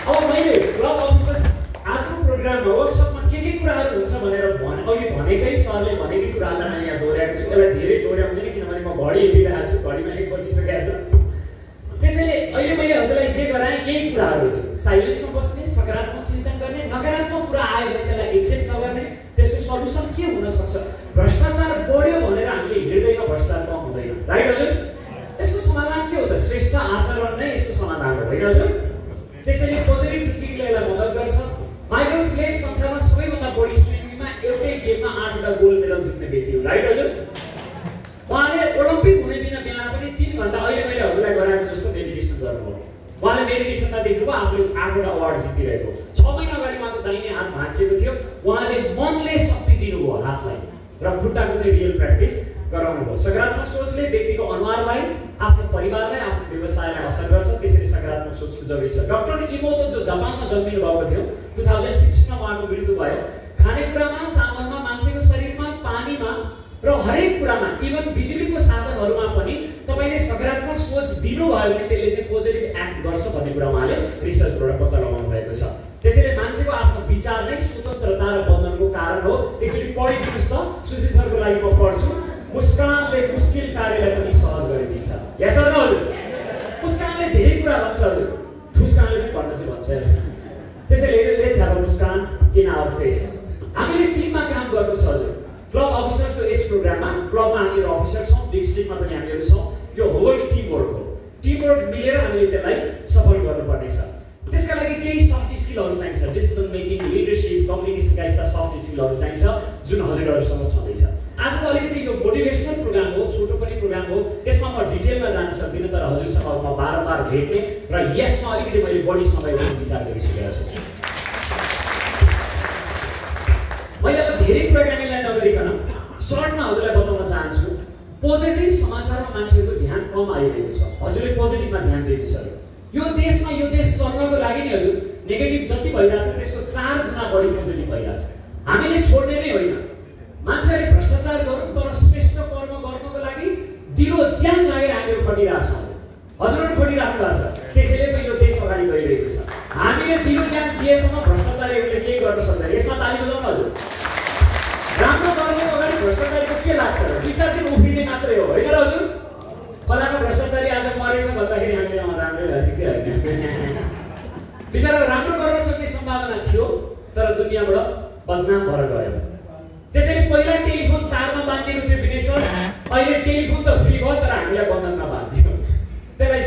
अब मैले क्लब अफिसर्स आजको प्रोग्राममा वर्कसपमा के कुराहरू हुन्छ भनेर अघि भनेकै सरले भनेकै कुरालाई मैले यहाँ दोहोऱ्याएको छु। यसलाई धेरै दोहोऱ्याउँदैन किनभने म घडी हेरिरहेको छु, घडीमा 1 बजिसकेको छ। त्यसैले अहिले मैले हजुरलाई जे गराएँ यही कुराहरू थियो। साइलेन्समा बस्ने, सकारात्मक चिन्तन गर्ने, नकारात्मक कुरा आयो भने त्यसलाई एक्सेप्ट नगर्ने, त्यसको सल्युसन के हुन सक्छ। भ्रष्टाचार बढ्यो भनेर हामीले हिँड्दैमा भ्रष्टाचार कम हुँदैन, राइट हजुर? यसको समाधान के हो त? श्रेष्ठ आचरण नै यसको समाधान हो, होइन हजुर? त्यसैले पोजिटिभ थिङ्किङले यसलाई मद्दत गर्छ। माइकल फेल्प्स संसारमा सबैभन्दा बढी स्विमिङमा एउटै गेममा 8वटा गोल्ड मेडल जित्ने व्यक्ति हो, राइट हजुर? उहाँले ओलम्पिक हुने दिन बिहान पनि 3 घण्टा अहिले मैले हजुरलाई गराएको जस्तो मेडिटेसन गर्नुभयो। उहाँले मेडिटेसनमा देख्नुभयो आफूले 8वटा अवार्ड जितिरहेको। 6 महिना अगाडि उहाँको दाहिने हात भाँचिएको थियो। उहाँले मनले शक्ति दिनुभयो हातलाई र खुट्टाको चाहिँ रियल प्र्याक्टिस गराउनुभयो। सकारात्मक सोचले व्यक्तिको अनुहारलाई, आफ्नो परिवारलाई, आफ्नो व्यवसायलाई असर गर्छ। त्यसैले सकारात्मक सोचको जरुरी छ। डाक्टर इमोतो जो जापानमा जन्मिनु भएको थियो, 2016 मा उहाँको मृत्यु भयो। खानेकुरामा, चामलमा, मान्छेको शरीरमा, पानीमा र हरेक कुरामा, इभन बिजुलीको साधनहरूमा पनि तपाईले सकारात्मक सोच दिनुभयो भने त्यसले चाहिँ पोजिटिभ एक्ट गर्छ भन्ने कुरा उहाँले रिसर्चबाट पत्ता लगाउनु भएको छ। त्यसैले मान्छेको आफ्नो विचार नै स्वतन्त्रता र बन्धनको कारण हो। एकचोटि पढिदिनुहोस् त, सुशील सरको लागि म पढ्छु। मुस्कानले मुस्किल कार्यलाई पनि सहज गरिदिन्छ। यस सर हजुर? मुस्कानले धेरै कुरा भन्छ हजुर, ठुस्कानले पनि भन्न चाहिँ भन्छ। त्यसैले लेट्स ह्याभ अ मुस्कान इन आवर फेस। हामीले टिममा काम गर्नु छ हजुर। क्लब अफिसर्सको यस प्रोग्राममा क्लबमा हामीहरू अफिसर छौँ, डिस्ट्रिक्टमा पनि हामीहरू छौँ। यो होल टिमवर्क हो। टिमवर्क मिलेर हामीले त्यसलाई सफल गर्नुपर्नेछ। त्यसका लागि केही सफ्ट स्किलहरू चाहिन्छ। डिसिजन मेकिङ, लिडरसिप, कम्युनिकेसनका यस्ता सफ्ट स्किलहरू चाहिन्छ जुन हजुरहरूसँग छँदैछ। आजको अलिकति यो मोटिभेसनल प्रोग्राम हो, छोटो पनि प्रोग्राम हो। यसमा म डिटेलमा जान सक्दिनँ, तर हजुरसँग म बारम्बार भेट्ने र यसमा अलिकति मैले बढी समय दिने विचार गरिसकेको छु। मैले अब धेरै कुराकानीलाई नगरिकन सर्टमा हजुरलाई बताउन चाहन्छु। पोजिटिभ समाचारमा मान्छेहरूको ध्यान कम आइरहेको छ। हजुरले पोजिटिभमा ध्यान दिनुहोस् सर। यो देशमा यो देश चल्नको लागि नि हजुर नेगेटिभ जति भइरहेछ त्यसको 4 गुणा बढी पोजिटिभ भइरहेछ। हामीले छोड्ने नै होइन। मान्छेले भ्रष्टाचार गरौँ तर श्रेष्ठ कर्म गर्नको लागि दिलो ज्यान लागेर हामीहरू खटिरहेछौँ। हजुरहरू खटिराख्नु भएको छ। त्यसैले त यो देश अगाडि गइरहेको छ। हामीले दिलो ज्यान दिएसम्म भ्रष्टाचारीहरूले केही गर्न सक्दैन। यसमा ताली बजाउनु हजुर। राम्रो गर्नुको अगाडि भ्रष्टाचारीको के लाग्छ र 2-4 दिन उफ्रिने मात्रै हो, होइन र हजुर? फलाना भ्रष्टाचारी आज मरेछ भन्दाखेरि हामीले राम्रै लाग्यो कि होइन? बिचरा राम्रो गर्न सक्ने सम्भावना थियो तर दुनियाँबाट बदनाम भएर गयो। त्यसैले पहिला टेलिफोन तारमा बाँधिएको थियो विनय सर, अहिले टेलिफोन त फ्री भयो तर हामीलाई बन्धनमा बाँधियो। त्यसलाई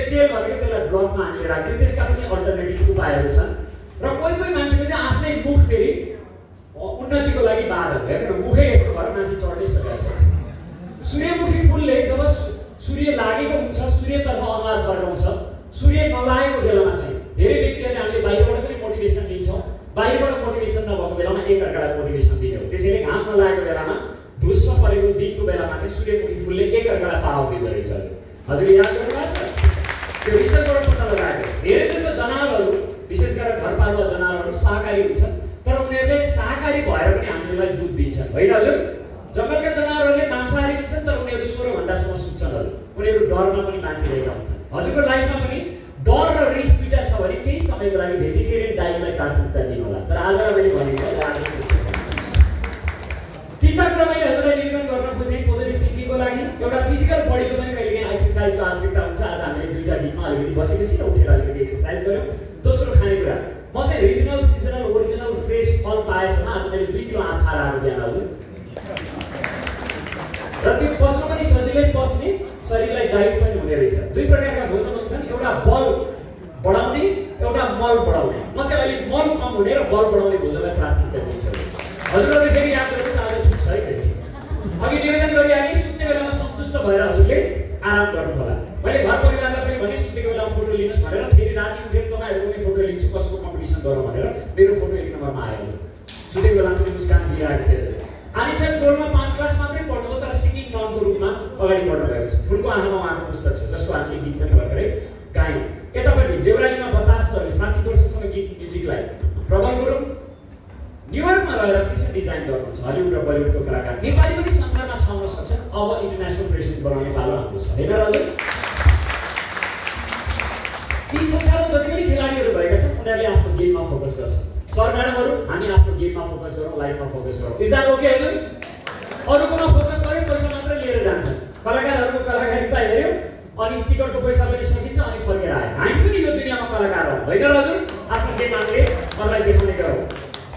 सेल भनेको त्यसलाई ब्लकमा हामीले राख्थ्यौँ। त्यसका पनि अल्टरनेटिभ उपायहरू छन् र कोही कोही मान्छेको चाहिँ आफ्नै मुख फेरि उन्नतिको लागि बाधक हेर्नु मुखै यस्तो भएर माथि चढ्नै सकेको छ। सूर्यमुखी फुलले जब सूर्य लागेको हुन्छ सूर्यतर्फ अनुहार फर्काउँछ। सूर्य नलागेको बेलामा चाहिँ धेरै व्यक्तिहरूले हामीले बाहिरबाट पनि मोटिभेसन दिन्छौँ। बाहिरबाट मोटिभेसन नभएको बेलामा एकअर्कालाई मोटिभेसन दिने हो। त्यसैले घाम नलागेको बेलामा ढुस्स परेको दिनको बेलामा चाहिँ सूर्यमुखी फुलले एकअर्कालाई पावर दिँदो रहेछ। हजुरले याद गर्नुभएको छ? त्यो रिसर्चबाट पत्ता लगाएको। धेरै जसो जनावरहरू विशेष गरेर घरपालुवा जनावरहरू शाकाहारी हुन्छन् तर उनीहरूले शाकाहारी भएर पनि हामीहरूलाई दुध दिन्छन्, होइन हजुर? जङ्गलका जनावरहरूले मांसाहारी हुन्छन् तर उनीहरू 16 घण्टासम्म सुत्छन् हजुर। उनीहरू डरमा पनि बाँचिरहेका हुन्छन्। हजुरको लाइफमा पनि डर र रिस दुईटा छ भने केही समयको लागि भेजिटेरियन डाइटलाई प्राथमिकता दिनु होला। तर आजलाई मैले भनेको 3टा कुरा मैले हजुरलाई निवेदन गर्न खोजेँ पोजिटिभ थिङ्किङको लागि। एउटा फिजिकल बडीको पनि कहिलेकाहीँ एक्सर्साइजको आवश्यकता हुन्छ। आज हामीले 2टा टिममा अलिकति बसेपछि उठेर अलिकति एक्सर्साइज गऱ्यौँ। दोस्रो खानेकुरा, म चाहिँ रिजनल सिजनल ओरिजिनल फ्रेस फल पाएसम्म आज मैले 2 किलो आँप खाएर आएको बिहान हजुर। र त्यो पच्न पनि सजिलै पच्ने, शरीरलाई डाइट पनि हुने रहेछ। 2 प्रकारका भोजन हुन्छन्, एउटा बल बढाउने, एउटा मल बढाउने। म चाहिँ अहिले मल कम हुने र बल बढाउने भोजनलाई प्राथमिकता दिन्छु। हजुरहरूले फेरि याद गर्नुहोस् आज छुट्छ है फेरि। अघि निवेदन गरिहालेँ सुत्ने बेलामा सन्तुष्ट भएर हजुरले आराम गर्नु होला। मैले घर परिवारलाई पनि भने सुतेको बेलामा फोटो लिनुहोस् भनेर। फेरि राति उठेर तपाईँहरू पनि फोटो लिन्छु कसको कम्पिटिसन गरौँ भनेर मेरो फोटो 1 नम्बरमा आयो। सुतेको बेलामा पनि मुस्कान दिइरहेको थिएँ। अनि चाहिँ गोल्डमा 5 क्लास मात्रै पढ्नुभयो तर सिङ्गिङ ननको रूपमा अगाडि बढ्नु भएको छ। फुलको आँखामा उहाँको पुस्तक छ जसको हामीले गीत पनि भर्खरै गायौँ। यतापट्टि देउरालीमा बतास चल्यो 60 वर्षसम्म गीत म्युजिकलाई प्रबल गुरुङ न्युयोर्कमा रहेर फेसन डिजाइन गर्नुहुन्छ। हलिउड र बलिउडको कलाकार नेपाली पनि संसारमा छाउन सक्छन्। अब इन्टरनेसनल प्रेसिडेन्ट बनाउने पालो हाम्रो छ हैन हजुर। ती संसारमा जति पनि खेलाडीहरू भएका छन् उनीहरूले आफ्नो गेममा फोकस गर्छन्। सर म्याडमहरू हामी आफ्नो गेममा फोकस गरौँ, लाइफमा फोकस गरौँ। इज द्याट ओके हजुर? अरूकोमा फोकस गऱ्यो पैसा मात्र लिएर जान्छन्। कलाकारहरूको कलाकारिता हेऱ्यो अनि टिकटको पैसा पनि सकिन्छ अनि फर्केर आयो। हामी पनि यो दुनियाँमा कलाकार हौँ होइन र हजुर? आफ्नो गेम हामीले अरूलाई देखाउने गरौँ।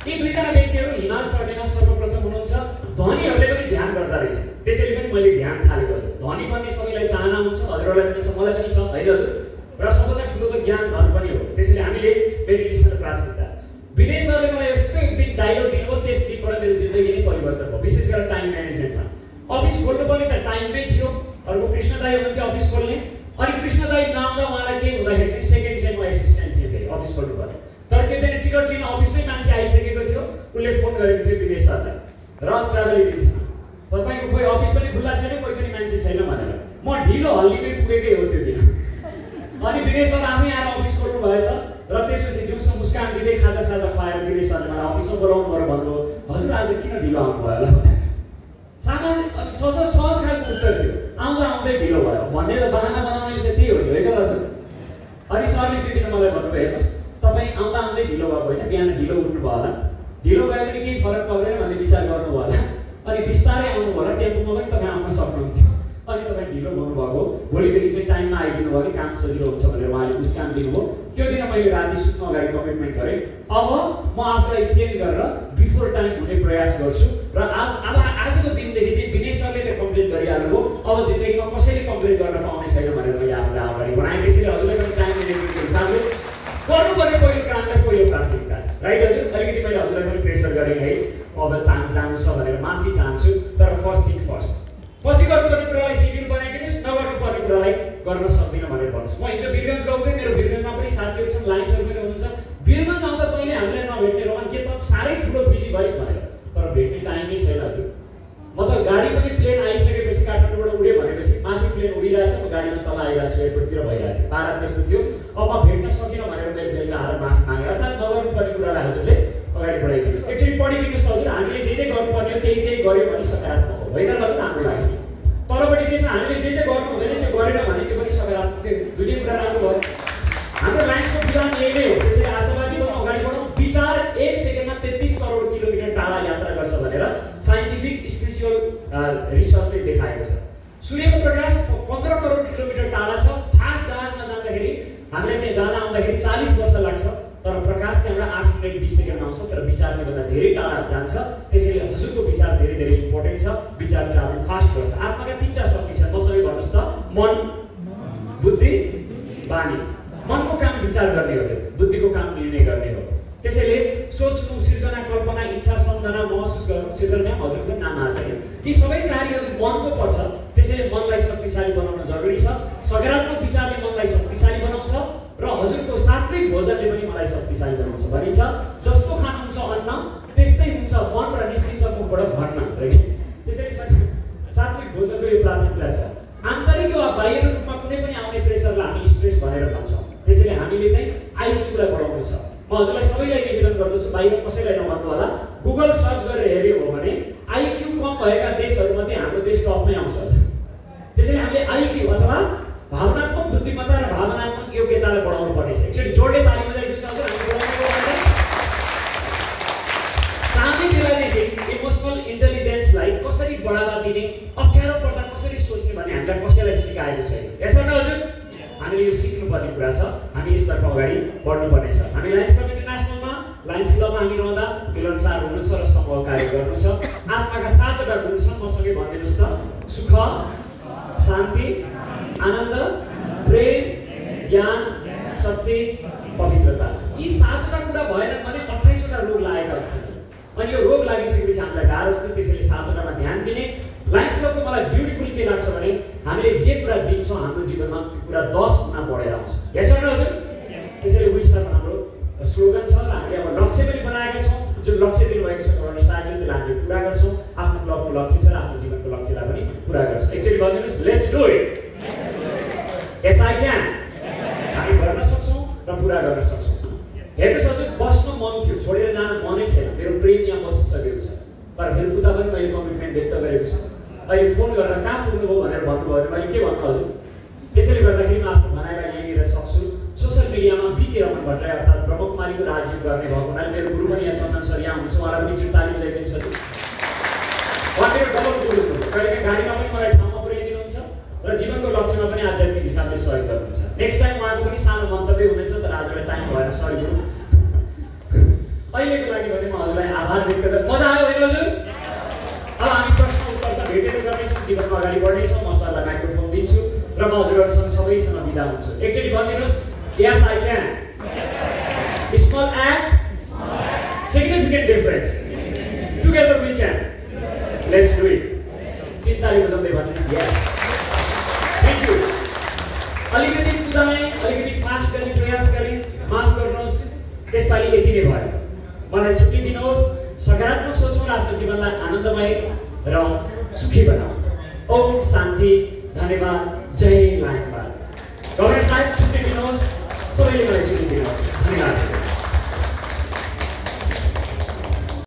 यी दुईजना व्यक्तिहरू हिमाल चढ्नेमा सर्वप्रथम हुनुहुन्छ। धनीहरूले पनि ध्यान गर्दा रहेछ, त्यसैले पनि मैले ध्यान थालेको हजुर। धनी बन्ने सबैलाई चाहना हुन्छ, हजुरहरूलाई पनि छ, मलाई पनि छ होइन हजुर? र सबभन्दा ठुलो त ज्ञान धन पनि हो। त्यसैले हामीले मेडिटेसन प्राथमिकता। विनय सरले मलाई यस्तो एक दिन डायलग दिनुभयो, त्यस दिनबाट मेरो जिन्दगी नै परिवर्तन भयो, विशेष गरेर टाइम म्यानेजमेन्टमा। अफिस खोल्नुपर्ने त टाइममै थियो। अर्को कृष्ण दाई हुनुहुन्थ्यो अफिस खोल्ने, अनि कृष्ण दाई नआउँदा उहाँलाई के हुँदाखेरि चाहिँ सेकेन्ड चेनमा एसिस्टेन्ट थियो फेरि अफिस खोल्नुपर्ने। तर त्यो दिन टिकट लिन अफिसमै मान्छे आइसकेको थियो। उसले फोन गरेको थियो विनय सरलाई र ट्राभल एजेन्सीमा, तपाईँको खोइ अफिस पनि खुल्ला छैन, कोही पनि मान्छे छैन भनेर। म ढिलो हल्लीमै पुगेकै हो त्यो दिन। अनि विनय सर आफै आएर अफिस खोल्नु भएछ र त्यसपछि दिउँसो मुस्कान दिँदै खाजा साजा खुवाएर विनय सरले मलाई अफिसमा बोलाउनु पर्यो भन्नुभयो। हजुर आज किन ढिलो आउनुभयो होला? सामाजिक सहज खालको उत्तर थियो, आउँदा आउँदै ढिलो भयो भन्ने त बहाना बनाउनेले त त्यही हो नि होइन हजुर? अनि सरले त्यो दिन मलाई भन्नुभयो, हेर्नुहोस् तपाईँ आउँदा आउँदै ढिलो भएको होइन, बिहान ढिलो उठ्नु भयो होला, ढिलो गयो भने केही फरक पर्दैन भन्ने विचार गर्नुभयो होला, अनि बिस्तारै आउनु भयो होला, टेम्पोमा पनि तपाईँ आउन सक्नुहुन्थ्यो, अनि तपाईँ ढिलो हुनुभएको, भोलिदेखि चाहिँ टाइममा आइदिनु भयो भने काम सजिलो हुन्छ भनेर उहाँले मुस्कान दिनुभयो। त्यो दिन मैले राति सुत्नु अगाडि कमिटमेन्ट गरेँ, अब म आफूलाई चेन्ज गरेर बिफोर टाइम हुने प्रयास गर्छु र अब आजको दिनदेखि चाहिँ विनय सरले त कम्प्लेन गरिहाल्नुभयो, अब जिन्दगीमा कसैले कम्प्लेन गर्न पाउने छैन भनेर मैले आफूलाई अगाडि बढाएँ। त्यसैले हजुरलाई पनि टाइम म्यानेजमेन्टको हिसाबले गर्नुपर्ने पहिलो कामलाई पहिलो प्राथमिकता राइट हजुर? अलिकति मैले हजुरलाई पनि प्रेसर गरेँ है, अब जानु छ भनेर माफी चाहन्छु, तर फर्स्ट थिङ फर्स्ट। पछि गर्नुपर्ने कुरालाई सिड्युल बनाइदिनुहोस्, नगर्नुपर्ने कुरालाई गर्न सक्दिनँ भनेर भन्नुहोस्। म हिजो वीरगञ्ज गएको थिएँ, मेरो वीरगञ्जमा पनि साथीहरू छन्, लाइन्सहरू पनि हुनुहुन्छ। वीरगञ्ज आउँदा तैँले हामीलाई नभेट्ने रहन के त साह्रै ठुलो बिजी भइस् भनेर, तर भेट्ने टाइमै छैन हजुर। म त गाडी पनि प्लेन आइसकेपछि काठमाडौँबाट उड्यो भनेपछि माथि प्लेन उडिरहेछ, म गाडीमा तल आइरहेको छु, एयरपोर्टतिर भइरहेको थियो, पारा त्यस्तो थियो। अब म भेट्न सकिनँ भनेर मेरो बेलुका आएर माफी मागेँ। अर्थात् नगर्नुपर्ने कुरालाई हजुरले अगाडि बढाइदिनुहोस्। एकचोटि पढिदिनुहोस् त हजुर, हामीले जे गर्नुपर्ने हो त्यही गऱ्यो भने सकारात्मक हो होइन हजुर हाम्रो लागि। तलपट्टि के छ, हामीले जे गर्नु हुँदैन त्यो गरेन भने त्यो पनि सकारात्मक, दुईटै कुरा राम्रो भयो। हाम्रो लाइन्सको प्लान यही नै हो, त्यसैले आशावादी बनाउँ, अगाडि बढौँ। विचार 1 सेकेन्डमा 33 करोड किलोमिटर टाढा यात्रा गर्छ भनेर साइन्टिफिक स्पिरिचुअल रिसर्चले देखाएको छ। सूर्यको प्रकाश 15 करोड किलोमिटर टाढा छ। फास्ट जहाजमा जाँदाखेरि हामीले त्यहाँ जान आउँदाखेरि 40 वर्ष लाग्छ, तर प्रकाश त्यहाँबाट 8 मिनट 20 सेकेन्डमा आउँछ, तर विचारले भन्दा धेरै टाढा जान्छ। त्यसैले हजुरको विचार धेरै धेरै इम्पोर्टेन्ट छ। विचार ट्राभल फास्ट गर्छ। आत्माका 3टा शक्ति छन्, मसँग भन्नुहोस् त, मन, बुद्धि, बानी। मनको काम विचार गर्ने हो, बुद्धिको काम निर्णय गर्ने हो। त्यसैले सोच्नु, सृजना, कल्पना, इच्छा, सम्झना, महसुस गर्नु, सृजना हजुरको नाम आएको छ। यी सबै कार्यहरू मनको पर्छ। त्यसैले मनलाई शक्तिशाली बनाउन जरुरी छ। सकारात्मक विचारले मनलाई शक्तिशाली बनाउँछ र हजुरको सात्विक भोजनले पनि मलाई शक्तिशाली बनाउँछ भनिन्छ। जस्तो खानुहुन्छ अन्न त्यस्तै हुन्छ मन र निस्किन्छ मुखबाट भन्न। त्यसैले सात्विक भोजनको यो प्राथमिकता छ। आन्तरिक वा बाह्य रूपमा कुनै पनि आउने प्रेसरलाई हामी स्ट्रेस भनेर भन्छौँ। त्यसैले हामीले चाहिँ आइक्यूलाई बढाउनु छ। म हजुरलाई सबैलाई निवेदन गर्दछु, बाहिर कसैलाई नभन्नु होला, गुगल सर्च गरेर हेर्यो हो भने आइक्यू कम भएका देशहरूमध्ये हाम्रो देश टपमै आउँछ। त्यसैले हामीले आइक्यू अथवा भावनात्मक बुद्धिमत्ता र भावनात्मक योग्यतालाई बढाउनु पर्नेछ। एकचोटि जोडले ताली बजाइदिन्छ हजुर। सानै बेलादेखि इमोसनल इन्टेलिजेन्सलाई कसरी बढावा दिने, अप्ठ्यारो पर्दा कसरी सोच्ने भन्ने हामीलाई कसैलाई सिकाएको छैन। यसर्थ हजुर हामीले यो सिक्नुपर्ने कुरा छ। हामी यसतर्फ अगाडि बढ्नुपर्नेछ। हामी लायन्स क्लब इन्टरनेसनलमा, लायन्स क्लबमा हामी रहँदा मिलनसार हुनु छ र समूह कार्य गर्नु छ। आत्माका 7वटा गुण छन्, मसँगै भनिदिनुहोस् त, सुख, शान्ति, आनन्द, प्रेम, ज्ञान, शक्ति, पवित्रता। यी 7वटा कुरा भएनन् भने 28वटा रोग लागेका हुन्छन्। अनि यो रोग लागिसकेपछि हामीलाई गाह्रो हुन्छ। त्यसैले 7वटामा ध्यान दिने। लायन्स क्लबको मलाई ब्युटिफुल के लाग्छ भने हामीले जे कुरा दिन्छौँ हाम्रो जीवनमा त्यो कुरा 10 गुणा बढेर आउँछ। यसर्थ हजुर त्यसैले विस्तारमा हाम्रो स्लोगन छ र हामीले अब लक्ष्य पनि बनाएका छौँ। जुन लक्ष्य दिनुभएको छ गभर्नर साहबले त्यसलाई हामीले पुरा गर्छौँ। आफ्नो क्लबको लक्ष्य छ र आफ्नो जीवनको लक्ष्यलाई पनि पुरा गर्छौँ। एक्चुअली भनिदिनुहोस्, let's do it. Yes I can. हामी गर्न सक्छौँ र पुरा गर्न सक्छौँ। हेर्नुहोस् हजुर, बस्नु मन थियो, छोडेर जान मनै छैन, मेरो प्रेम यहाँ बसिसकेको छ, तर फेरि उता पनि मैले कमिटमेन्ट व्यक्त गरेको छु। अहिले फोन गरेर कहाँ पुग्नुभयो भनेर भन्नुभयो भने मैले के भन्नु हजुर? त्यसैले गर्दाखेरि म आफ्नो भनाइलाई यहीँनिर सक्छु। सोसियल मिडियामा बिके रमन भट्टराई अर्थात् ब्रह्मकुमारीको राजयोग गर्ने भएको हुनाले मेरो गुरु पनि यहाँ चन्दन सर यहाँ हुनुहुन्छ, उहाँलाई पनि ताली बजाइदिनु छ। उहाँ मेरो डबल गुरु हुनुहुन्छ, कहिले गाडीमा पनि मलाई ठाउँमा पुर्याइदिनुहुन्छ र जीवनको लक्ष्यमा पनि आध्यात्मिक हिसाबले सहयोग गर्नुहुन्छ। नेक्स्ट टाइम उहाँको पनि सानो मन्तव्य हुनेछ, तर आजलाई टाइम भएन, सरी गुरु। अहिलेको लागि भने म हजुरलाई आभार व्यक्त गर्छु। मजा आयो होइन हजुर? अब हामी प्रश्न उत्तर त भेटेर गर्नेछौँ, जीवनमा अगाडि बढ्नेछौँ। म सरलाई माइक्रोफोन दिन्छु र म हजुरहरूसँग सबैसँग बिदा हुन्छु। एकचोटि भनिदिनुहोस्, yes I can. Small act, significant difference. Together we can. Let's do it. तीन ताली बजाउँदै भनिदिनुहोस्, yes. Thank you. अलिकति कुदाएँ, अलिकति फास्ट गर्ने प्रयास गरेँ, माफ गर्नुहोस्, त्यसपालि यति नै भयो। मलाई छुट्टी दिनुहोस्। सकारात्मक सोचौँ र आफ्नो जीवनलाई आनन्दमय र सुखी बनाऊ। ओम शान्ति, धन्यवाद, जय लाइनबार। गभर्नर साहब छुट्टी दिनुहोस्, सबैले मलाई छुट्टी दिनुहोस्। धन्यवाद।